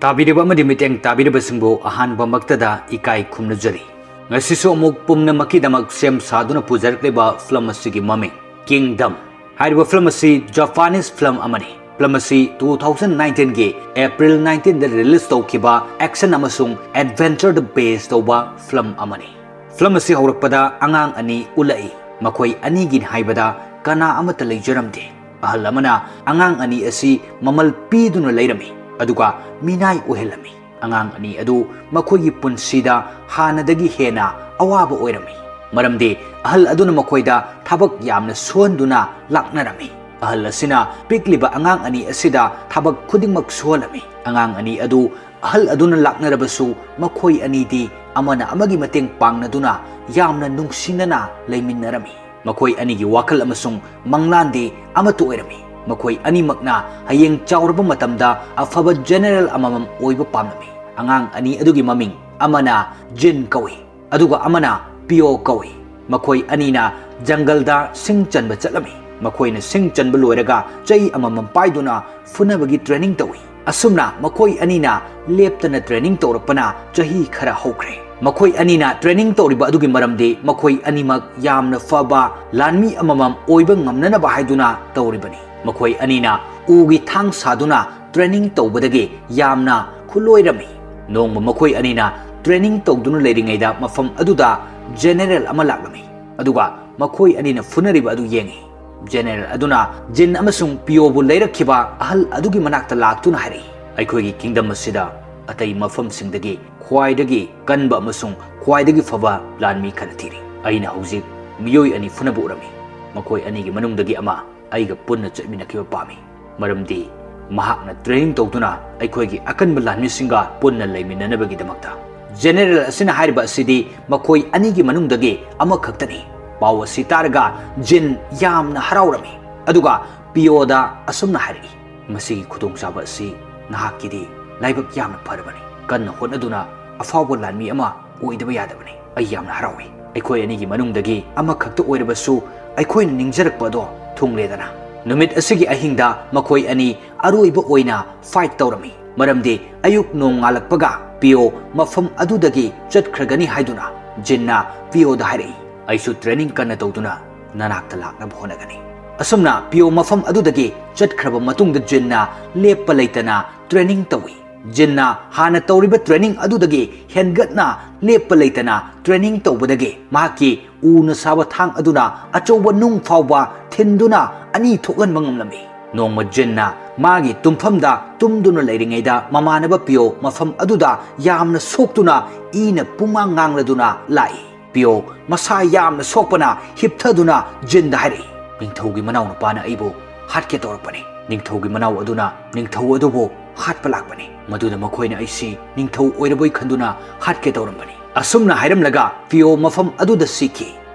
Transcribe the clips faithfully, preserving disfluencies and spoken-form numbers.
ꯇꯥꯕꯤꯔꯤꯕ ꯑꯃꯗꯤ ꯃꯤꯠꯌꯦꯡ ꯇꯥꯕꯤꯔꯤꯕꯁꯤꯡꯕꯨ ꯑꯍꯥꯟꯕꯃꯛꯇꯗ ꯏꯀꯥꯏ ꯈꯨꯝꯅꯖꯔꯤ꯫ ꯉꯁꯤꯁꯨ ꯑꯃꯨꯛ ꯄꯨꯝꯅꯃꯛꯀꯤꯗꯃꯛ ꯁꯦꯝ ꯁꯥꯗꯨꯅ ꯄꯨꯖꯔꯛꯂꯤꯕ ꯐꯤꯂꯝ ꯑꯁꯤꯒꯤ ꯃꯃꯤꯡ Kingdom꯫ ꯍꯥꯏꯔꯤꯕ ꯐꯤꯂꯝ ꯑꯁꯤ ꯖꯄꯥꯅꯤꯁ ꯐꯤꯂꯝ ꯑꯃꯅꯤ꯫ ꯐꯤꯂꯝ ꯑꯁꯤ two thousand nineteen ꯒꯤ April nineteen ꯗ release ꯇꯧꯈꯤꯕ action ꯑꯃꯁꯨꯡ adventure ꯗ base ꯇꯧꯕ ꯐꯤꯂꯝ ꯑꯃꯅꯤ꯫ ꯐꯤꯂꯝ ꯑꯁꯤ ꯍꯧꯔꯛꯄꯗ ꯑꯉꯥꯡ ꯑꯅꯤ ꯎꯠꯂꯛꯏ꯫ ꯃꯈꯣꯏ ꯑꯅꯤꯒꯤꯅꯤ ꯍꯥꯏꯕꯗ ꯀꯅꯥ ꯑꯃꯠꯇ ꯂꯩꯖꯔꯝꯗꯦ꯫ ꯑꯍꯜ ꯑꯃꯅ ꯑꯉꯥꯡ ꯑꯅꯤ ꯑꯁꯤ ꯃꯃꯜ ꯄꯤꯗꯨꯅ ꯂꯩꯔꯝꯃꯤ, ꯑꯗꯨꯒ ꯃꯤꯅꯥꯏ ꯑꯣꯏꯍꯜꯂꯝꯃꯤ꯫ ꯑꯉꯥꯡ ꯑꯅꯤ ꯑꯗꯨ ꯃꯈꯣꯏꯒꯤ ꯄꯨꯟꯁꯤꯗ ꯍꯥꯟꯅꯗꯒꯤ ꯍꯦꯟꯅ ꯑꯋꯥꯕ ꯑꯣꯏꯔꯝꯃꯤ, ꯃꯔꯝꯗꯤ ꯑꯍꯜ ꯑꯗꯨꯅ ꯃꯈꯣꯏꯗ ꯊꯕꯛ ꯌꯥꯝꯅ ꯁꯨꯍꯟꯗꯨꯅ ꯂꯥꯛꯅꯔꯝꯃꯤ꯫ ꯑꯍꯜ ꯑꯁꯤꯅ ꯄꯤꯛꯂꯤꯕ ꯑꯉꯥꯡ ꯑꯅꯤ ꯑꯁꯤꯗ ꯊꯕꯛ ꯈꯨꯗꯤꯡꯃꯛ ꯁꯨꯍꯜꯂꯝꯃꯤ꯫ ꯑꯉꯥꯡ ꯑꯅꯤ ꯑꯗꯨ ꯑꯍꯜ ꯑꯗꯨꯅ ꯂꯥꯛꯅꯔꯕꯁꯨ, ꯃꯈꯣꯏ ꯑꯅꯤꯗꯤ ꯑꯃꯅ ꯑꯃꯒꯤ ꯃꯇꯦꯡ ꯄꯥꯡꯅꯗꯨꯅ ꯌꯥꯝꯅ ꯅꯨꯡꯁꯤꯅꯅ ꯂꯩꯃꯤꯟꯅꯔꯝꯃꯤ꯫ ꯃꯈꯣꯏ ꯑꯅꯤꯒꯤ ꯋꯥꯈꯜ ꯑꯃꯁꯨꯡ ꯃꯪꯂꯥꯟꯗꯤ ꯑꯃꯠꯇ ꯑꯣꯏꯔꯝꯃꯤ꯫ ꯃꯈꯣꯏ ꯑꯅꯤꯃꯛꯅ ꯍꯌꯦꯡ ꯆꯥꯎꯔꯕ ꯃꯇꯝꯗ ꯑꯐꯕ ꯖꯦꯅꯦꯔꯦꯜ ꯑꯃꯃꯝ ꯑꯣꯏꯕ ꯄꯥꯝꯂꯝꯃꯤ꯫ ꯑꯉꯥꯡ ꯑꯅꯤ ꯑꯗꯨꯒꯤ ꯃꯃꯤꯡ ꯑꯃꯅ ꯖꯤꯟ ꯀꯧꯏ, ꯑꯗꯨꯒ ꯑꯃꯅ ꯄꯤꯌꯣ ꯀꯧꯏ꯫ ꯃꯈꯣꯏ ꯑꯅꯤꯅ ꯖꯪꯒꯜꯗ ꯁꯤꯡ ꯆꯟꯕ ꯆꯠꯂꯝꯃꯤ꯫ ꯃꯈꯣꯏꯅ ꯁꯤꯡ ꯆꯟꯕ ꯂꯣꯏꯔꯒ ꯆꯩ ꯑꯃꯃꯝ ꯄꯥꯏꯗꯨꯅ ꯐꯨꯅꯕꯒꯤ training ꯇꯧꯏ꯫ ꯑꯁꯨꯝꯅ ꯃꯈꯣꯏ ꯑꯅꯤꯅ ꯂꯦꯞꯇꯅ training ꯇꯧꯔꯛꯄꯅ ꯆꯍꯤ ꯈꯔ ꯍꯧꯈ꯭ꯔꯦ꯫ ꯃꯈꯣꯏ ꯑꯅꯤꯅ training ꯇꯧꯔꯤꯕ ꯑꯗꯨꯒꯤ ꯃꯔꯝꯗꯤ ꯃꯈꯣꯏ ꯑꯅꯤꯃꯛ ꯌꯥꯝꯅ ꯐꯕ ꯂꯥꯟꯃꯤ ꯑꯃꯃꯝ ꯑꯣꯏꯕ ꯉꯝꯅꯅꯕ ꯍꯥꯏꯗꯨꯅ ꯇꯧꯔꯤꯕꯅꯤ꯫ ꯃꯈꯣꯏ ꯑꯅꯤꯅ ꯎꯒꯤ ꯊꯥꯡ ꯁꯥꯗꯨꯅ training ꯇꯧꯕꯗꯒꯤ ꯌꯥꯝꯅ ꯈꯨꯂꯣꯏꯔꯝꯃꯤ꯫ ꯅꯣꯡꯃ ꯃꯈꯣꯏ ꯑꯅꯤꯅ training ꯇꯧꯗꯨꯅ ꯂꯩꯔꯤꯉꯩꯗ ꯃꯐꯝ ꯑꯗꯨꯗ ꯖꯦꯅꯦꯔꯦꯜ ꯑꯃ ꯂꯥꯛꯂꯝꯃꯤ, ꯑꯗꯨꯒ ꯃꯈꯣꯏ ꯑꯅꯤꯅ ꯐꯨꯅꯔꯤꯕ ꯑꯗꯨ ꯌꯦꯡꯉꯤ꯫ ꯖꯦꯅꯦꯔꯦꯜ ꯑꯗꯨꯅ ꯖꯤꯟ ꯑꯃꯁꯨꯡ ꯄꯤꯌꯣꯕꯨ ꯂꯩꯔꯛꯈꯤꯕ ꯑꯍꯜ ꯑꯗꯨꯒꯤ ꯃꯅꯥꯛꯇ ꯂꯥꯛꯇꯨꯅ ꯍꯥꯏꯔꯛꯏ, "ꯑꯩꯈꯣꯏꯒꯤ kingdom ꯑꯁꯤꯗ ꯑꯇꯩ ꯃꯐꯝꯁꯤꯡꯗꯒꯤ ꯈ꯭ꯋꯥꯏꯗꯒꯤ ꯀꯟꯕ ꯑꯃꯁꯨꯡ ꯈ꯭ꯋꯥꯏꯗꯒꯤ ꯐꯕ ꯂꯥꯟꯃꯤ ꯈꯔ ꯊꯤꯔꯤ꯫ ꯑꯩꯅ ꯍꯧꯖꯤꯛ ꯃꯤꯑꯣꯏ ꯑꯅꯤ ꯐꯨꯅꯕ ꯎꯔꯝꯃꯤ꯫ ꯃꯈꯣꯏ ꯑꯅꯤꯒꯤ ꯃꯅꯨꯡꯗꯒꯤ ꯑꯃ ꯑꯩꯒ ꯄꯨꯟꯅ ꯆꯠꯃꯤꯟꯅꯈꯤꯕ ꯄꯥꯝꯃꯤ, ꯃꯔꯝꯗꯤ ꯃꯍꯥꯛꯅ training ꯇꯧꯗꯨꯅ ꯑꯩꯈꯣꯏꯒꯤ ꯑꯀꯟꯕ ꯂꯥꯟꯃꯤꯁꯤꯡꯒ ꯄꯨꯟꯅ ꯂꯩꯃꯤꯟꯅꯅꯕꯒꯤꯗꯃꯛꯇ꯫" ꯖꯦꯅꯦꯔꯦꯜ ꯑꯁꯤꯅ ꯍꯥꯏꯔꯤꯕ ꯑꯁꯤꯗꯤ ꯃꯈꯣꯏ ꯑꯅꯤꯒꯤ ꯃꯅꯨꯡꯗꯒꯤ ꯑꯃꯈꯛꯇꯅꯤ꯫ ꯄꯥꯎ ꯑꯁꯤ ꯇꯥꯔꯒ ꯖꯤꯟ ꯌꯥꯝꯅ ꯍꯔꯥꯎꯔꯝꯃꯤ, ꯑꯗꯨꯒ ꯄꯤꯌꯣꯗ ꯑꯁꯨꯝꯅ ꯍꯥꯏꯔꯛꯏ, "ꯃꯁꯤꯒꯤ ꯈꯨꯗꯣꯡꯆꯥꯕ ꯑꯁꯤ ꯅꯍꯥꯛꯀꯤꯗꯤ ꯂꯥꯏꯕꯛ ꯌꯥꯝꯅ ꯐꯔꯕꯅꯤ꯫ ꯀꯟꯅ ꯍꯣꯠꯅꯗꯨꯅ ꯑꯐꯥꯎꯕ ꯂꯥꯟꯃꯤ ꯑꯃ ꯑꯣꯏꯗꯕ ꯌꯥꯗꯕꯅꯤ꯫ ꯑꯩ ꯌꯥꯝꯅ ꯍꯔꯥꯎꯏ꯫ ꯑꯩꯈꯣꯏ ꯑꯅꯤꯒꯤ ꯃꯅꯨꯡꯗꯒꯤ ꯑꯃꯈꯛꯇ ꯑꯣꯏꯔꯕꯁꯨ ꯑꯩꯈꯣꯏꯅ ꯅꯤꯡꯖꯔꯛꯄ ꯑꯗꯣ ꯊꯨꯡꯂꯦꯗꯅ꯫" ꯅꯨꯃꯤꯠ ꯑꯁꯤꯒꯤ ꯑꯍꯤꯡꯗ ꯃꯈꯣꯏ ꯑꯅꯤ ꯑꯔꯣꯏꯕ ꯑꯣꯏꯅ fight ꯇꯧꯔꯝꯃꯤ꯫ ꯃꯔꯝꯗꯤ ꯑꯌꯨꯛ ꯅꯣꯡꯉꯥꯜꯂꯛꯄꯒ ꯄꯤꯌꯣ ꯃꯐꯝ ꯑꯗꯨꯗꯒꯤ ꯆꯠꯈ꯭ꯔꯒꯅꯤ ꯍꯥꯏꯗꯨꯅ ꯖꯤꯟꯅ ꯄꯤꯌꯣꯗ ꯍꯥꯏꯔꯛꯏ꯫ "ꯑꯩꯁꯨ ꯇ꯭ꯔꯦꯅꯤꯡ ꯀꯟꯅ ꯇꯧꯗꯨꯅ ꯅꯅꯥꯛꯇ ꯂꯥꯛꯅꯕ ꯍꯣꯠꯅꯒꯅꯤ"꯫ ꯑꯁꯨꯝꯅ ꯄꯤꯌꯣ ꯃꯐꯝ ꯑꯗꯨꯗꯒꯤ ꯆꯠꯈ꯭ꯔꯕ ꯃꯇꯨꯡꯗ ꯖꯤꯟꯅ ꯂꯦꯞꯄ ꯂꯩꯇꯅ ꯇ꯭ꯔꯦꯅꯤꯡ ꯇꯧꯏ꯫ ꯖꯤꯟꯅ ꯍꯥꯟꯅ ꯇꯧꯔꯤꯕ ꯇ꯭ꯔꯦꯅꯤꯡ ꯑꯗꯨꯗꯒꯤ ꯍꯦꯟꯒꯠꯅ ꯂꯦꯞꯄ ꯂꯩꯇꯅ ꯇ꯭ꯔꯦꯅꯤꯡ ꯇꯧꯕꯗꯒꯤ ꯃꯍꯥꯛꯀꯤ ꯎꯅ ꯁꯥꯕ ꯊꯥꯡ ꯑꯗꯨꯅ ꯑꯆꯧꯕ ꯅꯨꯡ ꯐꯥꯎꯕ ꯊꯤꯟꯗꯨꯅ ꯑꯅꯤ ꯊꯣꯛꯍꯟꯕ ꯉꯝꯂꯝꯃꯤ꯫ ꯅꯣꯡꯃ ꯖꯤꯟꯅ ꯃꯥꯒꯤ ꯇꯨꯝꯐꯝꯗ ꯇꯨꯝꯗꯨꯅ ꯂꯩꯔꯤꯉꯩꯗ ꯃꯃꯥꯟꯅꯕ ꯄꯤꯌꯣ ꯃꯐꯝ ꯑꯗꯨꯗ ꯌꯥꯝꯅ ꯁꯣꯛꯇꯨꯅ ꯏꯅ ꯄꯨꯡꯉꯥꯡ ꯉꯥꯡꯂꯗꯨꯅ ꯂꯥꯛꯏ꯫ ꯄꯤꯌꯣ ꯃꯁꯥ ꯌꯥꯝꯅ ꯁꯣꯛꯄꯅ ꯍꯤꯞꯊꯗꯨꯅ ꯖꯤꯟꯗ ꯍꯥꯏꯔꯛꯏ, "ꯅꯤꯡꯊꯧꯒꯤ ꯃꯅꯥꯎꯅꯨꯄꯥꯅ ꯑꯩꯕꯨ ꯍꯥꯠꯀꯦ ꯇꯧꯔꯛꯄꯅꯤ꯫ ꯅꯤꯡꯊꯧꯒꯤ ꯃꯅꯥꯎ ꯑꯗꯨꯅ ꯅꯤꯡꯊꯧ ꯑꯗꯨꯕꯨ ꯍꯥꯠꯄ ꯂꯥꯛꯄꯅꯤ꯫ ꯃꯗꯨꯗ ꯃꯈꯣꯏꯅ ꯑꯩꯁꯤ ꯅꯤꯡꯊꯧ ꯑꯣꯏꯔꯕꯣꯏ ꯈꯟꯗꯨꯅ ꯍꯥꯠꯀꯦ ꯇꯧꯔꯝꯕꯅꯤ"꯫ ꯑꯁꯨꯝꯅ ꯍꯥꯏꯔꯝꯂꯒ ꯄꯤꯌꯣ ꯃꯐꯝ ꯑꯗꯨꯗ ꯁꯤꯈꯤ꯫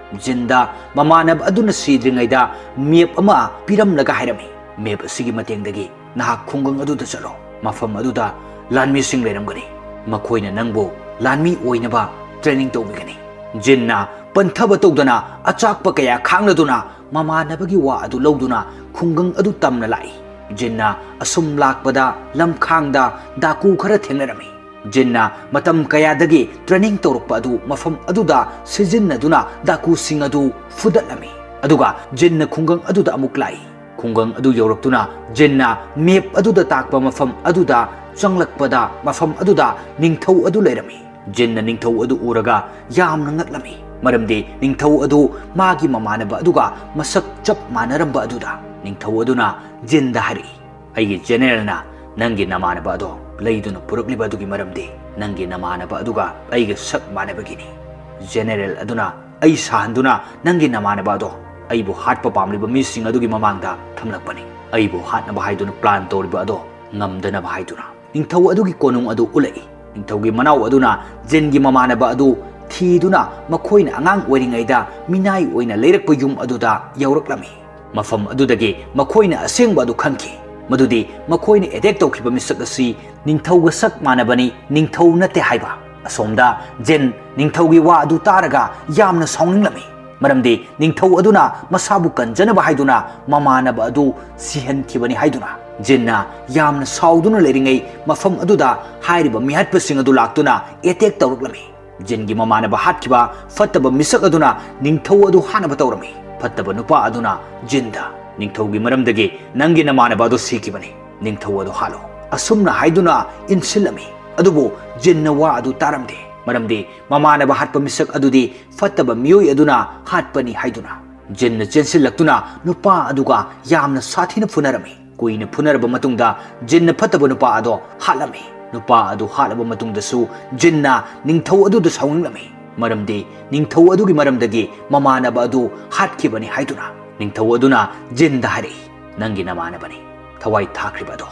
ꯖꯤꯟꯗ ꯃꯃꯥꯟꯅꯕ ꯑꯗꯨꯅ ꯁꯤꯗ꯭ꯔꯤꯉꯩꯗ ꯃꯦꯞ ꯑꯃ ꯄꯤꯔꯝꯂꯒ ꯍꯥꯏꯔꯝꯃꯤ, "ꯃꯦꯞ ꯑꯁꯤꯒꯤ ꯃꯇꯦꯡꯗꯒꯤ ꯅꯍꯥꯛ ꯈꯨꯡꯒꯪ ꯑꯗꯨꯗ ꯆꯠꯂꯣ꯫ ꯃꯐꯝ ꯑꯗꯨꯗ ꯂꯥꯟꯃꯤꯁꯤꯡ ꯂꯩꯔꯝꯒꯅꯤ꯫ ꯃꯈꯣꯏꯅ ꯅꯪꯕꯨ ꯂꯥꯟꯃꯤ ꯑꯣꯏꯅꯕ ꯇ꯭ꯔꯦꯅꯤꯡ ꯇꯧꯕꯤꯒꯅꯤ"꯫ ꯖꯤꯟꯅ ꯄꯟꯊꯕ ꯇꯧꯗꯅ ꯑꯆꯥꯛꯄ ꯀꯌꯥ ꯈꯥꯡꯂꯗꯨꯅ ꯃꯃꯥꯟꯅꯕꯒꯤ ꯋꯥ ꯑꯗꯨ ꯂꯧꯗꯨꯅ ꯈꯨꯡꯒꯪ ꯑꯗꯨ ꯇꯝꯅ ꯂꯥꯛꯏ꯫ ꯖꯤꯟꯅ ꯑꯁꯨꯝ ꯂꯥꯛꯄꯗ ꯂꯝꯈꯥꯡꯗ ꯗꯥꯀꯨ ꯈꯔ ꯊꯦꯡꯅꯔꯝꯃꯤ꯫ ꯖꯤꯟꯅ ꯃꯇꯝ ꯀꯌꯥꯗꯒꯤ ꯇ꯭ꯔꯦꯅꯤꯡ ꯇꯧꯔꯛꯄ ꯑꯗꯨ ꯃꯐꯝ ꯑꯗꯨꯗ ꯁꯤꯖꯤꯟꯅꯗꯨꯅ ꯗꯥꯀꯨꯁꯤꯡ ꯑꯗꯨ ꯐꯨꯗꯠꯂꯝꯃꯤ꯫ ꯑꯗꯨꯒ ꯖꯤꯟꯅ ꯈꯨꯡꯒꯪ ꯑꯗꯨꯗ ꯑꯃꯨꯛ ꯂꯥꯛꯏ꯫ ꯈꯨꯡꯒꯪ ꯑꯗꯨ ꯌꯧꯔꯛꯇꯨꯅ ꯖꯤꯟꯅ ꯃꯦꯞ ꯑꯗꯨꯗ ꯇꯥꯛꯄ ꯃꯐꯝ ꯑꯗꯨꯗ ꯆꯪꯂꯛꯄꯗ ꯃꯐꯝ ꯑꯗꯨꯗ ꯅꯤꯡꯊꯧ ꯑꯗꯨ ꯂꯩꯔꯝꯃꯤ꯫ ꯖꯤꯟꯅ ꯅꯤꯡꯊꯧ ꯑꯗꯨ ꯎꯔꯒ ꯌꯥꯝꯅ ꯉꯛꯂꯝꯃꯤ, ꯃꯔꯝꯗꯤ ꯅꯤꯡꯊꯧ ꯑꯗꯨ ꯃꯥꯒꯤ ꯃꯃꯥꯟꯅꯕ ꯑꯗꯨꯒ ꯃꯁꯛ ꯆꯞ ꯃꯥꯟꯅꯔꯝꯕ ꯑꯗꯨꯗ꯫ ꯅꯤꯡꯊꯧ ꯑꯗꯨꯅ ꯖꯤꯟꯗ ꯍꯥꯏꯔꯛꯏ, "ꯑꯩꯒꯤ ꯖꯦꯅꯦꯔꯦꯜꯅ ꯅꯪꯒꯤ ꯅꯃꯥꯟꯅꯕ ꯑꯗꯣ ꯂꯩꯗꯨꯅ ꯄꯨꯔꯛꯂꯤꯕ ꯑꯗꯨꯒꯤ ꯃꯔꯝꯗꯤ ꯅꯪꯒꯤ ꯅꯃꯥꯟꯅꯕ ꯑꯗꯨꯒ ꯑꯩꯒ ꯁꯛ ꯃꯥꯟꯅꯕꯒꯤꯅꯤ"꯫ ꯖꯦꯅꯦꯔꯦꯜ ꯑꯗꯨꯅ ꯑꯩ ꯁꯥꯍꯟꯗꯨꯅ ꯅꯪꯒꯤ ꯅꯃꯥꯟꯅꯕ ꯑꯗꯣ ꯑꯩꯕꯨ ꯍꯥꯠꯄ ꯄꯥꯝꯂꯤꯕ ꯃꯤꯁꯤꯡ ꯑꯗꯨꯒꯤ ꯃꯃꯥꯡꯗ ꯊꯝꯂꯛꯄꯅꯤ꯫ ꯑꯩꯕꯨ ꯍꯥꯠꯅꯕ ꯍꯥꯏꯗꯨꯅ ꯄ꯭ꯂꯥꯟ ꯇꯧꯔꯤꯕ ꯑꯗꯣ ꯉꯝꯗꯅꯕ ꯍꯥꯏꯗꯨꯅ꯫ ꯅꯤꯡꯊꯧ ꯑꯗꯨꯒꯤ ꯀꯣꯅꯨꯡ ꯑꯗꯨ ꯎꯠꯂꯛꯏ꯫ ꯅꯤꯡꯊꯧꯒꯤ ꯃꯅꯥꯎ ꯑꯗꯨꯅ ꯖꯤꯟꯒꯤ ꯃꯃꯥꯟꯅꯕ ꯑꯗꯨ ꯊꯤꯗꯨꯅ ꯃꯈꯣꯏꯅ ꯑꯉꯥꯡ ꯑꯣꯏꯔꯤꯉꯩꯗ ꯃꯤꯅꯥꯏ ꯑꯣꯏꯅ ꯂꯩꯔꯛꯄ ꯌꯨꯝ ꯑꯗꯨꯗ ꯌꯧꯔꯛꯂꯝꯃꯤ꯫ ꯃꯐꯝ ꯑꯗꯨꯗꯒꯤ ꯃꯈꯣꯏꯅ ꯑꯁꯦꯡꯕ ꯑꯗꯨ ꯈꯪꯈꯤ, ꯃꯗꯨꯗꯤ ꯃꯈꯣꯏꯅ ꯑꯦꯇꯦꯛ ꯇꯧꯈꯤꯕ ꯃꯤꯁꯛ ꯑꯁꯤ ꯅꯤꯡꯊꯧꯒ ꯁꯛ ꯃꯥꯟꯅꯕꯅꯤ, ꯅꯤꯡꯊꯧ ꯅꯠꯇꯦ ꯍꯥꯏꯕ꯫ ꯑꯁꯣꯝꯗ ꯖꯤꯟ ꯅꯤꯡꯊꯧꯒꯤ ꯋꯥ ꯑꯗꯨ ꯇꯥꯔꯒ ꯌꯥꯝꯅ ꯁꯥꯎꯅꯤꯡꯂꯝꯃꯤ, ꯃꯔꯝꯗꯤ ꯅꯤꯡꯊꯧ ꯑꯗꯨꯅ ꯃꯁꯥꯕꯨ ꯀꯟꯖꯅꯕ ꯍꯥꯏꯗꯨꯅ ꯃꯃꯥꯟꯅꯕ ꯑꯗꯨ ꯁꯤꯍꯟꯈꯤꯕꯅꯤ ꯍꯥꯏꯗꯨꯅ꯫ ꯖꯤꯟꯅ ꯌꯥꯝꯅ ꯁꯥꯎꯗꯨꯅ ꯂꯩꯔꯤꯉꯩ ꯃꯐꯝ ꯑꯗꯨꯗ ꯍꯥꯏꯔꯤꯕ ꯃꯤꯍꯥꯠꯄꯁꯤꯡ ꯑꯗꯨ ꯂꯥꯛꯇꯨꯅ ꯑꯦꯇꯦꯛ ꯇꯧꯔꯛꯂꯝꯃꯤ꯫ ꯖꯤꯟꯒꯤ ꯃꯃꯥꯟꯅꯕ ꯍꯥꯠꯈꯤꯕ ꯐꯠꯇꯕ ꯃꯤꯁꯛ ꯑꯗꯨꯅ ꯅꯤꯡꯊꯧ ꯑꯗꯨ ꯍꯥꯠꯅꯕ ꯇꯧꯔꯝꯃꯤ꯫ ꯐꯠꯇꯕ ꯅꯨꯄꯥ ꯑꯗꯨꯅ ꯖꯤꯟꯗ, "ꯅꯤꯡꯊꯧꯒꯤ ꯃꯔꯝꯗꯒꯤ ꯅꯪꯒꯤ ꯅꯃꯥꯟꯅꯕ ꯑꯗꯨ ꯁꯤꯈꯤꯕꯅꯤ꯫ ꯅꯤꯡꯊꯧ ꯑꯗꯨ ꯍꯥꯠꯂꯣ," ꯑꯁꯨꯝꯅ ꯍꯥꯏꯗꯨꯅ ꯏꯟꯁꯤꯜꯂꯝꯃꯤ꯫ ꯑꯗꯨꯕꯨ ꯖꯤꯟꯅ ꯋꯥ ꯑꯗꯨ ꯇꯥꯔꯝꯗꯦ, ꯃꯔꯝꯗꯤ ꯃꯃꯥꯟꯅꯕ ꯍꯥꯠꯄ ꯃꯤꯁꯛ ꯑꯗꯨꯗꯤ ꯐꯠꯇꯕ ꯃꯤꯑꯣꯏ ꯑꯗꯨꯅ ꯍꯥꯠꯄꯅꯤ ꯍꯥꯏꯗꯨꯅ꯫ ꯖꯤꯟꯅ ꯆꯦꯟꯁꯤꯜꯂꯛꯇꯨꯅ ꯅꯨꯄꯥ ꯑꯗꯨꯒ ꯌꯥꯝꯅ ꯁꯥꯊꯤꯅ ꯐꯨꯅꯔꯝꯃꯤ꯫ ꯀꯨꯏꯅ ꯐꯨꯅꯔꯕ ꯃꯇꯨꯡꯗ ꯖꯤꯟꯅ ꯐꯠꯇꯕ ꯅꯨꯄꯥ ꯑꯗꯣ ꯍꯥꯠꯂꯝꯃꯤ꯫ ꯅꯨꯄꯥ ꯑꯗꯨ ꯍꯥꯠꯂꯕ ꯃꯇꯨꯡꯗꯁꯨ ꯖꯤꯟꯅ ꯅꯤꯡꯊꯧ ꯑꯗꯨꯗ ꯁꯥꯎꯅꯤꯡꯂꯝꯃꯤ, ꯃꯔꯝꯗꯤ ꯅꯤꯡꯊꯧ ꯑꯗꯨꯒꯤ ꯃꯔꯝꯗꯒꯤ ꯃꯃꯥꯟꯅꯕ ꯑꯗꯨ ꯍꯥꯠꯈꯤꯕꯅꯤ ꯍꯥꯏꯗꯨꯅ꯫ ꯅꯤꯡꯊꯧ ꯑꯗꯨꯅ ꯖꯤꯟꯗ ꯍꯥꯏꯔꯛꯏ, "ꯅꯪꯒꯤ ꯅꯃꯥꯟꯅꯕꯅꯤ, ꯊꯋꯥꯏ ꯊꯥꯈ꯭ꯔꯤꯕ ꯑꯗꯣ꯫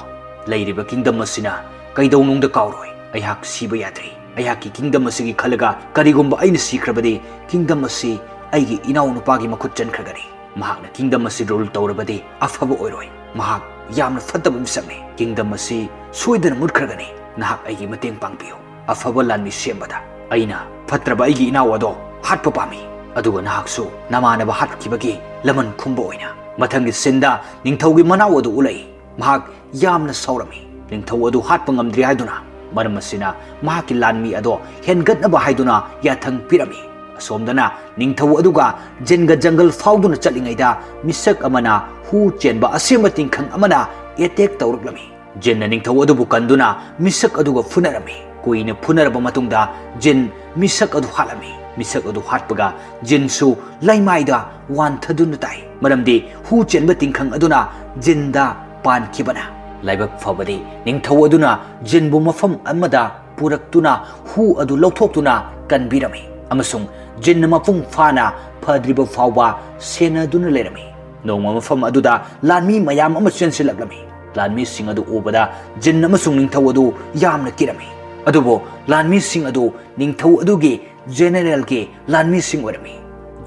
ꯂꯩꯔꯤꯕ ꯀꯤꯡꯗꯝ ꯑꯁꯤꯅ ꯀꯩꯗꯧꯅꯨꯡꯗ ꯀꯥꯎꯔꯣꯏ꯫ ꯑꯩꯍꯥꯛ ꯁꯤꯕ ꯌꯥꯗ꯭ꯔꯤ꯫ ꯑꯩꯍꯥꯛꯀꯤ ꯀꯤꯡꯗꯝ ꯑꯁꯤꯒꯤ ꯈꯜꯂꯒ ꯀꯔꯤꯒꯨꯝꯕ ꯑꯩꯅ ꯁꯤꯈ꯭ꯔꯕꯗꯤ ꯀꯤꯡꯗꯝ ꯑꯁꯤ ꯑꯩꯒꯤ ꯏꯅꯥꯎ ꯅꯨꯄꯥꯒꯤ ꯃꯈꯨꯠ ꯆꯟꯈ꯭ꯔꯒꯅꯤ꯫ ꯃꯍꯥꯛꯅ ꯀꯤꯡꯗꯝ ꯑꯁꯤ ꯔꯨꯜ ꯇꯧꯔꯕꯗꯤ ꯑꯐꯕ ꯑꯣꯏꯔꯣꯏ꯫ ꯃꯍꯥꯛ ꯌꯥꯝꯅ ꯐꯠꯇꯕ ꯃꯤꯁꯛꯅꯤ꯫ ꯀꯤꯡꯗꯝ ꯑꯁꯤ ꯁꯣꯏꯗꯅ ꯃꯨꯠꯈ꯭ꯔꯒꯅꯤ꯫ ꯅꯍꯥꯛ ꯑꯩꯒꯤ ꯃꯇꯦꯡ ꯄꯥꯡꯕꯤꯌꯨ꯫ ꯑꯐꯕ ꯂꯥꯟꯃꯤ ꯁꯦꯝꯕꯗ ꯑꯩꯅ ꯐꯠꯇ꯭ꯔꯕ ꯑꯩꯒꯤ ꯏꯅꯥꯎ ꯑꯗꯣ ꯍꯥꯠꯄ ꯄꯥꯝꯃꯤ꯫ ꯑꯗꯨꯒ ꯅꯍꯥꯛꯁꯨ ꯅꯃꯥꯟꯅꯕ ꯍꯥꯠꯈꯤꯕꯒꯤ ꯂꯃꯟ ꯈꯨꯝꯕ ꯑꯣꯏꯅ ꯃꯊꯪꯒꯤ ꯁꯤꯟꯗ ꯅꯤꯡꯊꯧꯒꯤ ꯃꯅꯥꯎ ꯑꯗꯨ ꯎꯠꯂꯛꯏ꯫ ꯃꯍꯥꯛ ꯌꯥꯝꯅ ꯁꯥꯎꯔꯝꯃꯤ꯫ ꯅꯤꯡꯊꯧ ꯑꯗꯨ ꯍꯥꯠꯄ ꯉꯝꯗ꯭ꯔꯤ ꯍꯥꯏꯗꯨꯅ꯫ ꯃꯔꯝ ꯑꯁꯤꯅ ꯃꯍꯥꯛꯀꯤ ꯂꯥꯟꯃꯤ ꯑꯗꯣ ꯍꯦꯟꯒꯠꯅꯕ ꯍꯥꯏꯗꯨꯅ ꯌꯥꯊꯪ ꯄꯤꯔꯝꯃꯤ꯫ ꯑꯁꯣꯝꯗꯅ ꯅꯤꯡꯊꯧ ꯑꯗꯨꯒ ꯖꯤꯟꯒ ꯖꯪꯒꯜ ꯐꯥꯎꯗꯨꯅ ꯆꯠꯂꯤꯉꯩꯗ ꯃꯤꯁꯛ ꯑꯃꯅ ꯍꯨ ꯆꯦꯟꯕ ꯑꯁꯦꯝꯕ ꯇꯤꯡꯈꯪ ꯑꯃꯅ ꯑꯦꯇꯦꯛ ꯇꯧꯔꯛꯂꯝꯃꯤ꯫ ꯖꯤꯟꯅ ꯅꯤꯡꯊꯧ ꯑꯗꯨꯕꯨ ꯀꯟꯗꯨꯅ ꯃꯤꯁꯛ ꯑꯗꯨꯒ ꯐꯨꯅꯔꯝꯃꯤ꯫ ꯀꯨꯏꯅ ꯐꯨꯅꯔꯕ ꯃꯇꯨꯡꯗ ꯖꯤꯟ ꯃꯤꯁꯛ ꯑꯗꯨ ꯍꯥꯠꯂꯝꯃꯤ꯫ ꯃꯤꯁꯛ ꯑꯗꯨ ꯍꯥꯠꯄꯒ ꯖꯤꯟꯁꯨ ꯂꯩꯃꯥꯏꯗ ꯋꯥꯟꯊꯗꯨꯅ ꯇꯥꯏ, ꯃꯔꯝꯗꯤ ꯍꯨ ꯆꯦꯟꯕ ꯇꯤꯡꯈꯪ ꯑꯗꯨꯅ ꯖꯤꯟꯗ ꯄꯥꯟꯈꯤꯕꯅ꯫ ꯂꯥꯏꯕꯛ ꯐꯕꯗꯤ ꯅꯤꯡꯊꯧ ꯑꯗꯨꯅ ꯖꯤꯟꯕꯨ ꯃꯐꯝ ꯑꯃꯗ ꯄꯨꯔꯛꯇꯨꯅ ꯍꯨ ꯑꯗꯨ ꯂꯧꯊꯣꯛꯇꯨꯅ ꯀꯟꯕꯤꯔꯝꯃꯤ ꯑꯃꯁꯨꯡ ꯖꯤꯟꯅ ꯃꯄꯨꯡ ꯐꯥꯅ ꯐꯗ꯭ꯔꯤꯕ ꯐꯥꯎꯕ ꯁꯦꯟꯅꯗꯨꯅ ꯂꯩꯔꯝꯃꯤ꯫ ꯅꯣꯡꯃ ꯃꯐꯝ ꯑꯗꯨꯗ ꯂꯥꯟꯃꯤ ꯃꯌꯥꯝ ꯑꯃ ꯆꯦꯟꯁꯤꯜꯂꯛꯂꯝꯃꯤ꯫ ꯂꯥꯟꯃꯤꯁꯤꯡ ꯑꯗꯨ ꯎꯕꯗ ꯖꯤꯟ ꯑꯃꯁꯨꯡ ꯅꯤꯡꯊꯧ ꯑꯗꯨ ꯌꯥꯝꯅ ꯀꯤꯔꯝꯃꯤ꯫ ꯑꯗꯨꯕꯨ ꯂꯥꯟꯃꯤꯁꯤꯡ ꯑꯗꯨ ꯅꯤꯡꯊꯧ ꯑꯗꯨꯒꯤ ꯖꯦꯅꯦꯔꯦꯜꯒꯤ ꯂꯥꯟꯃꯤꯁꯤꯡ ꯑꯣꯏꯔꯝꯃꯤ꯫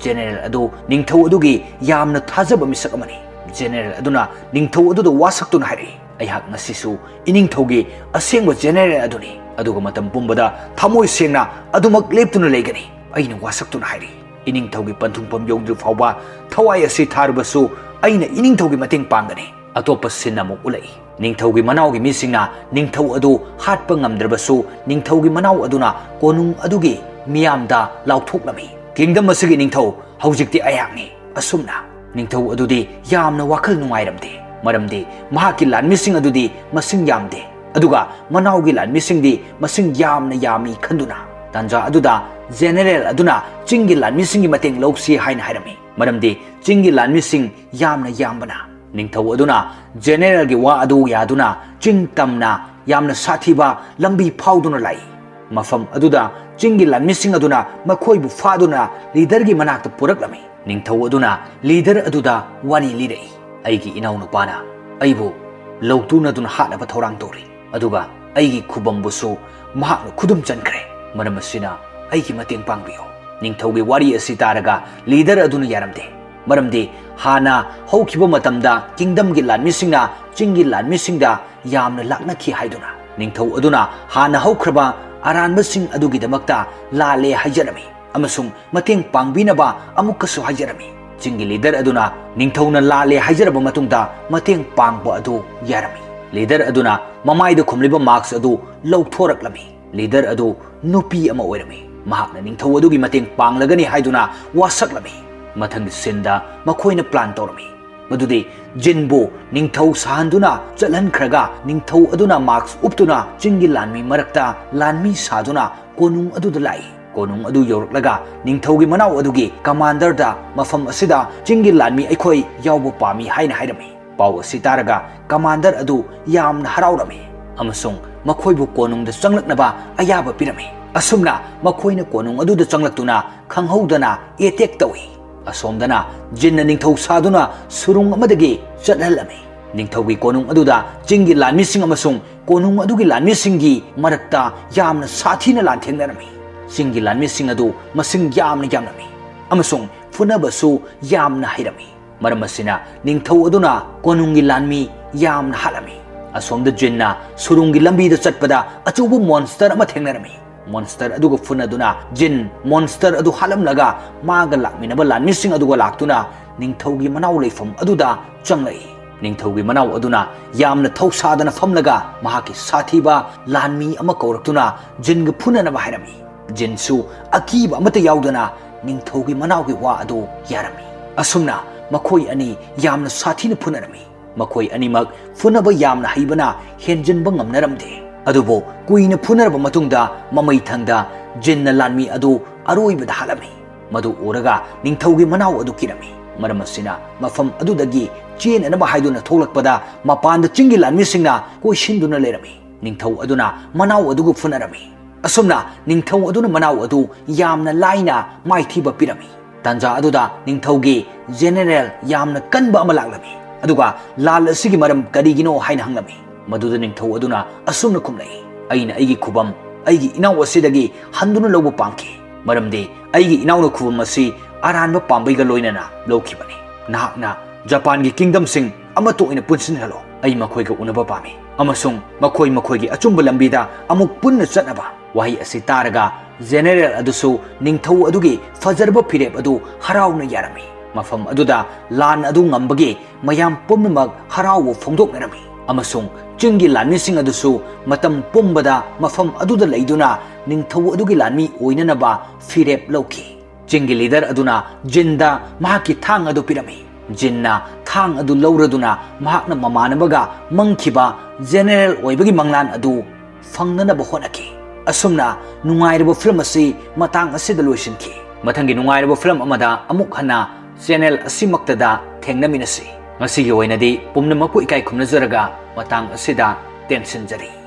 ꯖꯦꯅꯦꯔꯦꯜ ꯑꯗꯨ ꯅꯤꯡꯊꯧ ꯑꯗꯨꯒꯤ ꯌꯥꯝꯅ ꯊꯥꯖꯕ ꯃꯤꯁꯛ ꯑꯃꯅꯤ꯫ ꯖꯦꯅꯦꯔꯦꯜ ꯑꯗꯨꯅ ꯅꯤꯡꯊꯧ ꯑꯗꯨꯗ ꯋꯥꯁꯛꯇꯨꯅ ꯍꯥꯏꯔꯛꯏ, "ꯑꯩꯍꯥꯛ ꯉꯁꯤꯁꯨ ꯏꯅꯤꯡꯊꯧꯒꯤ ꯑꯁꯦꯡꯕ ꯖꯦꯅꯦꯔꯦꯜ ꯑꯗꯨꯅꯤ, ꯑꯗꯨꯒ ꯃꯇꯝ ꯄꯨꯝꯕꯗ ꯊꯃꯣꯏ ꯁꯦꯡꯅ ꯑꯗꯨꯃꯛ ꯂꯦꯞꯇꯨꯅ ꯂꯩꯒꯅꯤ꯫" ꯑꯩꯅ ꯋꯥꯁꯛꯇꯨꯅ ꯍꯥꯏꯔꯤ, "ꯏꯅꯤꯡꯊꯧꯒꯤ ꯄꯟꯊꯨꯡꯐꯝ ꯌꯧꯗ꯭ꯔꯤ ꯐꯥꯎꯕ ꯊꯋꯥꯏ ꯑꯁꯤ ꯊꯥꯔꯕꯁꯨ ꯑꯩꯅ ꯏꯅꯤꯡꯊꯧꯒꯤ ꯃꯇꯦꯡ ꯄꯥꯡꯒꯅꯤ꯫" ꯑꯇꯣꯞꯄ ꯁꯤꯟ ꯑꯃꯨꯛ ꯎꯠꯂꯛꯏ꯫ ꯅꯤꯡꯊꯧꯒꯤ ꯃꯅꯥꯎꯒꯤ ꯃꯤꯁꯤꯡꯅ ꯅꯤꯡꯊꯧ ꯑꯗꯨ ꯍꯥꯠꯄ ꯉꯝꯗ꯭ꯔꯕꯁꯨ, ꯅꯤꯡꯊꯧꯒꯤ ꯃꯅꯥꯎ ꯑꯗꯨꯅ ꯀꯣꯅꯨꯡ ꯑꯗꯨꯒꯤ ꯃꯤꯌꯥꯝꯗ ꯂꯥꯎꯊꯣꯛꯂꯝꯃꯤ꯫ ꯀꯤꯡꯗꯝ ꯑꯁꯤꯒꯤ ꯅꯤꯡꯊꯧ ꯍꯧꯖꯤꯛꯇꯤ ꯑꯩꯍꯥꯛꯅꯤ꯫ ꯑꯁꯨꯝꯅ ꯅꯤꯡꯊꯧ ꯑꯗꯨꯗꯤ ꯌꯥꯝꯅ ꯋꯥꯈꯜ ꯅꯨꯡꯉꯥꯏꯔꯝꯗꯦ, ꯃꯔꯝꯗꯤ ꯃꯍꯥꯛꯀꯤ ꯂꯥꯟꯃꯤꯁꯤꯡ ꯑꯗꯨꯗꯤ ꯃꯁꯤꯡ ꯌꯥꯝꯗꯦ, ꯑꯗꯨꯒ ꯃꯅꯥꯎꯒꯤ ꯂꯥꯟꯃꯤꯁꯤꯡꯗꯤ ꯃꯁꯤꯡ ꯌꯥꯝꯅ ꯌꯥꯝꯃꯤ ꯈꯟꯗꯨꯅ꯫ ꯇꯥꯟꯖꯥ ꯑꯗꯨꯗ ꯖꯦꯅꯦꯔꯦꯜ ꯑꯗꯨꯅ ꯆꯤꯡꯒꯤ ꯂꯥꯟꯃꯤꯁꯤꯡꯒꯤ ꯃꯇꯦꯡ ꯂꯧꯁꯤ ꯍꯥꯏꯅ ꯍꯥꯏꯔꯝꯃꯤ, ꯃꯔꯝꯗꯤ ꯆꯤꯡꯒꯤ ꯂꯥꯟꯃꯤꯁꯤꯡ ꯌꯥꯝꯅ ꯌꯥꯝꯕꯅ꯫ ꯅꯤꯡꯊꯧ ꯑꯗꯨꯅ ꯖꯦꯅꯦꯔꯦꯜꯒꯤ ꯋꯥ ꯑꯗꯨ ꯌꯥꯗꯨꯅ ꯆꯤꯡ ꯇꯝꯅ ꯌꯥꯝꯅ ꯁꯥꯊꯤꯕ ꯂꯝꯕꯤ ꯐꯥꯎꯗꯨꯅ ꯂꯥꯛꯏ꯫ ꯃꯐꯝ ꯑꯗꯨꯗ ꯆꯤꯡꯒꯤ ꯂꯥꯟꯃꯤꯁꯤꯡ ꯑꯗꯨꯅ ꯃꯈꯣꯏꯕꯨ ꯐꯥꯗꯨꯅ ꯂꯤꯗꯔꯒꯤ ꯃꯅꯥꯛꯇ ꯄꯨꯔꯛꯂꯝꯃꯤ꯫ ꯅꯤꯡꯊꯧ ꯑꯗꯨꯅ ꯂꯤꯗꯔ ꯑꯗꯨꯗ ꯋꯥꯔꯤ ꯂꯤꯔꯛꯏ, "ꯑꯩꯒꯤ ꯏꯅꯥꯎꯅꯨꯄꯥꯅ ꯑꯩꯕꯨ ꯂꯧꯇꯨꯅꯗꯨꯅ ꯍꯥꯠꯅꯕ ꯊꯧꯔꯥꯡ ꯇꯧꯔꯤ, ꯑꯗꯨꯒ ꯑꯩꯒꯤ ꯈꯨꯕꯝꯕꯨꯁꯨ ꯃꯍꯥꯛꯅ ꯈꯨꯗꯨꯝ ꯆꯟꯈ꯭ꯔꯦ꯫ ꯃꯔꯝ ꯑꯁꯤꯅ ꯑꯩꯒꯤ ꯃꯇꯦꯡ ꯄꯥꯡꯕꯤꯌꯨ꯫" ꯅꯤꯡꯊꯧꯒꯤ ꯋꯥꯔꯤ ꯑꯁꯤ ꯇꯥꯔꯒ ꯂꯤꯗꯔ ꯑꯗꯨꯅ ꯌꯥꯔꯝꯗꯦ, ꯃꯔꯝꯗꯤ ꯍꯥꯟꯅ ꯍꯧꯈꯤꯕ ꯃꯇꯝꯗ ꯀꯤꯡꯗꯝꯒꯤ ꯂꯥꯟꯃꯤꯁꯤꯡꯅ ꯆꯤꯡꯒꯤ ꯂꯥꯟꯃꯤꯁꯤꯡꯗ ꯌꯥꯝꯅ ꯂꯥꯛꯅꯈꯤ ꯍꯥꯏꯗꯨꯅ꯫ ꯅꯤꯡꯊꯧ ꯑꯗꯨꯅ ꯍꯥꯟꯅ ꯍꯧꯈ꯭ꯔꯕ ꯑꯔꯥꯟꯕꯁꯤꯡ ꯑꯗꯨꯒꯤꯗꯃꯛꯇ ꯂꯥꯜꯂꯦ ꯍꯥꯏꯖꯔꯝꯃꯤ ꯑꯃꯁꯨꯡ ꯃꯇꯦꯡ ꯄꯥꯡꯕꯤꯅꯕ ꯑꯃꯨꯛꯀꯁꯨ ꯍꯥꯏꯖꯔꯝꯃꯤ꯫ ꯆꯤꯡꯒꯤ ꯂꯤꯗꯔ ꯑꯗꯨꯅ ꯅꯤꯡꯊꯧꯅ ꯂꯥꯜꯂꯦ ꯍꯥꯏꯖꯔꯕ ꯃꯇꯨꯡꯗ ꯃꯇꯦꯡ ꯄꯥꯡꯕ ꯑꯗꯨ ꯌꯥꯔꯝꯃꯤ꯫ ꯂꯤꯗꯔ ꯑꯗꯨꯅ ꯃꯃꯥꯏꯗ ꯈꯨꯝꯂꯤꯕ ꯃꯥꯛꯁ ꯑꯗꯨ ꯂꯧꯊꯣꯔꯛꯂꯝꯃꯤ꯫ ꯂꯤꯗꯔ ꯑꯗꯨ ꯅꯨꯄꯤ ꯑꯃ ꯑꯣꯏꯔꯝꯃꯤ꯫ ꯃꯍꯥꯛꯅ ꯅꯤꯡꯊꯧ ꯑꯗꯨꯒꯤ ꯃꯇꯦꯡ ꯄꯥꯡꯂꯒꯅꯤ ꯍꯥꯏꯗꯨꯅ ꯋꯥꯁꯛꯂꯝꯃꯤ꯫ ꯃꯊꯪꯒꯤ ꯁꯤꯟꯗ ꯃꯈꯣꯏꯅ ꯄ꯭ꯂꯥꯟ ꯇꯧꯔꯝꯃꯤ, ꯃꯗꯨꯗꯤ ꯖꯤꯟꯕꯨ ꯅꯤꯡꯊꯧ ꯁꯥꯍꯟꯗꯨꯅ ꯆꯠꯍꯟꯈ꯭ꯔꯒ, ꯅꯤꯡꯊꯧ ꯑꯗꯨꯅ ꯃꯥꯛꯁ ꯎꯞꯇꯨꯅ ꯆꯤꯡꯒꯤ ꯂꯥꯟꯃꯤ ꯃꯔꯛꯇ ꯂꯥꯟꯃꯤ ꯁꯥꯗꯨꯅ ꯀꯣꯅꯨꯡ ꯑꯗꯨꯗ ꯂꯥꯛꯏ꯫ ꯀꯣꯅꯨꯡ ꯑꯗꯨ ꯌꯧꯔꯛꯂꯒ ꯅꯤꯡꯊꯧꯒꯤ ꯃꯅꯥꯎ ꯑꯗꯨꯒꯤ ꯀꯃꯥꯟꯗꯔꯗ ꯃꯐꯝ ꯑꯁꯤꯗ ꯆꯤꯡꯒꯤ ꯂꯥꯟꯃꯤ ꯑꯩꯈꯣꯏ ꯌꯥꯎꯕ ꯄꯥꯝꯃꯤ ꯍꯥꯏꯅ ꯍꯥꯏꯔꯝꯃꯤ꯫ ꯄꯥꯎ ꯑꯁꯤ ꯇꯥꯔꯒ ꯀꯃꯥꯟꯗꯔ ꯑꯗꯨ ꯌꯥꯝꯅ ꯍꯔꯥꯎꯔꯝꯃꯤ ꯑꯃꯁꯨꯡ ꯃꯈꯣꯏꯕꯨ ꯀꯣꯅꯨꯡꯗ ꯆꯪꯂꯛꯅꯕ ꯑꯌꯥꯕ ꯄꯤꯔꯝꯃꯤ꯫ ꯑꯁꯨꯝꯅ ꯃꯈꯣꯏꯅ ꯀꯣꯅꯨꯡ ꯑꯗꯨꯗ ꯆꯪꯂꯛꯇꯨꯅ ꯈꯪꯍꯧꯗꯅ ꯑꯦꯇꯦꯛ ꯇꯧꯏ꯫ ꯑꯁꯣꯝꯗꯅ ꯖꯤꯟꯅ ꯅꯤꯡꯊꯧ ꯁꯥꯗꯨꯅ ꯁꯨꯔꯨꯡ ꯑꯃꯗꯒꯤ ꯆꯠꯍꯜꯂꯝꯃꯤ꯫ ꯅꯤꯡꯊꯧꯒꯤ ꯀꯣꯅꯨꯡ ꯑꯗꯨꯗ ꯆꯤꯡꯒꯤ ꯂꯥꯟꯃꯤꯁꯤꯡ ꯑꯃꯁꯨꯡ ꯀꯣꯅꯨꯡ ꯑꯗꯨꯒꯤ ꯂꯥꯟꯃꯤꯁꯤꯡꯒꯤ ꯃꯔꯛꯇ ꯌꯥꯝꯅ ꯁꯥꯊꯤꯅ ꯂꯥꯟꯊꯦꯡꯅꯔꯝꯃꯤ꯫ ꯆꯤꯡꯒꯤ ꯂꯥꯟꯃꯤꯁꯤꯡ ꯑꯗꯨ ꯃꯁꯤꯡ ꯌꯥꯝꯅ ꯌꯥꯝꯂꯝꯃꯤ ꯑꯃꯁꯨꯡ ꯐꯨꯅꯕꯁꯨ ꯌꯥꯝꯅ ꯍꯩꯔꯝꯃꯤ꯫ ꯃꯔꯝ ꯑꯁꯤꯅ ꯅꯤꯡꯊꯧ ꯑꯗꯨꯅ ꯀꯣꯅꯨꯡꯒꯤ ꯂꯥꯟꯃꯤ ꯌꯥꯝꯅ ꯍꯥꯠꯂꯝꯃꯤ꯫ ꯑꯁꯣꯝꯗ ꯖꯤꯟꯅ ꯁꯨꯔꯨꯡꯒꯤ ꯂꯝꯕꯤꯗ ꯆꯠꯄꯗ ꯑꯆꯧꯕ ꯃꯣꯟꯁꯇꯔ ꯑꯃ ꯊꯦꯡꯅꯔꯝꯃꯤ꯫ ꯃꯣꯟꯁꯇꯔ ꯑꯗꯨꯒ ꯐꯨꯅꯗꯨꯅ ꯖꯤꯟ ꯃꯣꯟꯁꯇꯔ ꯑꯗꯨ ꯍꯥꯠꯂꯝꯂꯒ ꯃꯥꯒ ꯂꯥꯛꯃꯤꯟꯅꯕ ꯂꯥꯟꯃꯤꯁꯤꯡ ꯑꯗꯨꯒ ꯂꯥꯛꯇꯨꯅ ꯅꯤꯡꯊꯧꯒꯤ ꯃꯅꯥꯎ ꯂꯩꯐꯝ ꯑꯗꯨꯗ ꯆꯪꯂꯛꯏ꯫ ꯅꯤꯡꯊꯧꯒꯤ ꯃꯅꯥꯎ ꯑꯗꯨꯅ ꯌꯥꯝꯅ ꯊꯧꯁꯥꯗꯅ ꯐꯝꯂꯒ ꯃꯍꯥꯛꯀꯤ ꯁꯥꯊꯤꯕ ꯂꯥꯟꯃꯤ ꯑꯃ ꯀꯧꯔꯛꯇꯨꯅ ꯖꯤꯟꯒ ꯐꯨꯅꯅꯕ ꯍꯥꯏꯔꯝꯃꯤ꯫ ꯖꯤꯟꯁꯨ ꯑꯀꯤꯕ ꯑꯃꯠꯇ ꯌꯥꯎꯗꯅ ꯅꯤꯡꯊꯧꯒꯤ ꯃꯅꯥꯎꯒꯤ ꯋꯥ ꯑꯗꯨ ꯌꯥꯔꯝꯃꯤ꯫ ꯑꯁꯨꯝꯅ ꯃꯈꯣꯏ ꯑꯅꯤ ꯌꯥꯝꯅ ꯁꯥꯊꯤꯅ ꯐꯨꯅꯔꯝꯃꯤ꯫ ꯃꯈꯣꯏ ꯑꯅꯤꯃꯛ ꯐꯨꯅꯕ ꯌꯥꯝꯅ ꯍꯩꯕꯅ ꯍꯦꯟꯖꯤꯟꯕ ꯉꯝꯅꯔꯝꯗꯦ꯫ ꯑꯗꯨꯕꯨ ꯀꯨꯏꯅ ꯐꯨꯅꯔꯕ ꯃꯇꯨꯡꯗ ꯃꯃꯩ ꯊꯪꯗ ꯖꯤꯟꯅ ꯂꯥꯟꯃꯤ ꯑꯗꯨ ꯑꯔꯣꯏꯕꯗ ꯍꯥꯠꯂꯝꯃꯤ꯫ ꯃꯗꯨ ꯎꯔꯒ ꯅꯤꯡꯊꯧꯒꯤ ꯃꯅꯥꯎ ꯑꯗꯨ ꯀꯤꯔꯝꯃꯤ꯫ ꯃꯔꯝ ꯑꯁꯤꯅ ꯃꯐꯝ ꯑꯗꯨꯗꯒꯤ ꯆꯦꯟꯅꯅꯕ ꯍꯥꯏꯗꯨꯅ ꯊꯣꯛꯂꯛꯄꯗ ꯃꯄꯥꯟꯗ ꯆꯤꯡꯒꯤ ꯂꯥꯟꯃꯤꯁꯤꯡꯅ ꯀꯣꯏꯁꯤꯟꯗꯨꯅ ꯂꯩꯔꯝꯃꯤ꯫ ꯅꯤꯡꯊꯧ ꯑꯗꯨꯅ ꯃꯅꯥꯎ ꯑꯗꯨꯒ ꯐꯨꯅꯔꯝꯃꯤ꯫ ꯑꯁꯨꯝꯅ ꯅꯤꯡꯊꯧ ꯑꯗꯨꯅ ꯃꯅꯥꯎ ꯑꯗꯨ ꯌꯥꯝꯅ ꯂꯥꯏꯅ ꯃꯥꯏꯊꯤꯕ ꯄꯤꯔꯝꯃꯤ꯫ ꯇꯥꯟꯖꯥ ꯑꯗꯨꯗ ꯅꯤꯡꯊꯧꯒꯤ ꯖꯦꯅꯦꯔꯦꯜ ꯌꯥꯝꯅ ꯀꯟꯕ ꯑꯃ ꯂꯥꯛꯂꯝꯃꯤ, ꯑꯗꯨꯒ ꯂꯥꯟ ꯑꯁꯤꯒꯤ ꯃꯔꯝ ꯀꯔꯤꯒꯤꯅꯣ ꯍꯥꯏꯅ ꯍꯪꯂꯝꯃꯤ꯫ ꯃꯗꯨꯗ ꯅꯤꯡꯊꯧ ꯑꯗꯨꯅ ꯑꯁꯨꯝꯅ ꯈꯨꯝꯂꯛꯏ, "ꯑꯩꯅ ꯑꯩꯒꯤ ꯈꯨꯕꯝ ꯑꯩꯒꯤ ꯏꯅꯥꯎ ꯑꯁꯤꯗꯒꯤ ꯍꯟꯗꯨꯅ ꯂꯧꯕ ꯄꯥꯝꯈꯤ, ꯃꯔꯝꯗꯤ ꯑꯩꯒꯤ ꯏꯅꯥꯎꯅ ꯈꯨꯕꯝ ꯑꯁꯤ ꯑꯔꯥꯟꯕ ꯄꯥꯝꯕꯩꯒ ꯂꯣꯏꯅꯅ ꯂꯧꯈꯤꯕꯅꯤ꯫ ꯅꯍꯥꯛꯅ ꯖꯄꯥꯟꯒꯤ ꯀꯤꯡꯗꯝꯁꯤꯡ ꯑꯃꯠꯇ ꯑꯣꯏꯅ ꯄꯨꯟꯁꯤꯟꯍꯜꯂꯣ꯫ ꯑꯩ ꯃꯈꯣꯏꯒ ꯎꯅꯕ ꯄꯥꯝꯃꯤ ꯑꯃꯁꯨꯡ ꯃꯈꯣꯏ ꯃꯈꯣꯏꯒꯤ ꯑꯆꯨꯝꯕ ꯂꯝꯕꯤꯗ ꯑꯃꯨꯛ ꯄꯨꯟꯅ ꯆꯠꯅꯕ꯫" ꯋꯥꯍꯩ ꯑꯁꯤ ꯇꯥꯔꯒ ꯖꯦꯅꯦꯔꯦꯜ ꯑꯗꯨꯁꯨ ꯅꯤꯡꯊꯧ ꯑꯗꯨꯒꯤ ꯐꯖꯔꯕ ꯐꯤꯔꯦꯞ ꯑꯗꯨ ꯍꯔꯥꯎꯅ ꯌꯥꯔꯝꯃꯤ꯫ ꯃꯐꯝ ꯑꯗꯨꯗ ꯂꯥꯟ ꯑꯗꯨ ꯉꯝꯕꯒꯤ ꯃꯌꯥꯝ ꯄꯨꯝꯅꯃꯛ ꯍꯔꯥꯎꯕ ꯐꯣꯡꯗꯣꯛꯅꯔꯝꯃꯤ, ꯑꯃꯁꯨꯡ ꯆꯤꯡꯒꯤ ꯂꯥꯟꯃꯤꯁꯤꯡ ꯑꯗꯨꯁꯨ ꯃꯇꯝ ꯄꯨꯝꯕꯗ ꯃꯐꯝ ꯑꯗꯨꯗ ꯂꯩꯗꯨꯅ ꯅꯤꯡꯊꯧ ꯑꯗꯨꯒꯤ ꯂꯥꯟꯃꯤ ꯑꯣꯏꯅꯅꯕ ꯐꯤꯔꯦꯞ ꯂꯧꯈꯤ꯫ ꯆꯤꯡꯒꯤ ꯂꯤꯗꯔ ꯑꯗꯨꯅ ꯖꯤꯟꯗ ꯃꯍꯥꯛꯀꯤ ꯊꯥꯡ ꯑꯗꯨ ꯄꯤꯔꯝꯃꯤ꯫ ꯖꯤꯟꯅ ꯊꯥꯡ ꯑꯗꯨ ꯂꯧꯔꯗꯨꯅ ꯃꯍꯥꯛꯅ ꯃꯃꯥꯟꯅꯕꯒ ꯃꯪꯈꯤꯕ ꯖꯦꯅꯦꯔꯦꯜ ꯑꯣꯏꯕꯒꯤ ꯃꯪꯂꯥꯟ ꯑꯗꯨ ꯐꯪꯅꯅꯕ ꯍꯣꯠꯅꯈꯤ꯫ ꯑꯁꯨꯝꯅ ꯅꯨꯡꯉꯥꯏꯔꯕ ꯐꯤꯂꯝ ꯑꯁꯤ ꯃꯇꯥꯡ ꯑꯁꯤꯗ ꯂꯣꯏꯁꯤꯟꯈꯤ꯫ ꯃꯊꯪꯒꯤ ꯅꯨꯡꯉꯥꯏꯔꯕ ꯐꯤꯂꯝ ꯑꯃꯗ ꯑꯃꯨꯛ ꯍꯟꯅ ꯆꯦꯅꯦꯜ ꯑꯁꯤꯃꯛꯇꯗ ꯊꯦꯡꯅꯃꯤꯟꯅꯁꯤ꯫ ꯉꯁꯤꯒꯤ ꯑꯣꯏꯅꯗꯤ ꯄꯨꯝꯅꯃꯛꯄꯨ ꯏꯀꯥꯏ ꯈꯨꯝꯅꯖꯔꯒ ꯃꯇꯥꯡ ꯑꯁꯤꯗ ꯇꯦꯟꯁꯤꯟꯖꯔꯤ꯫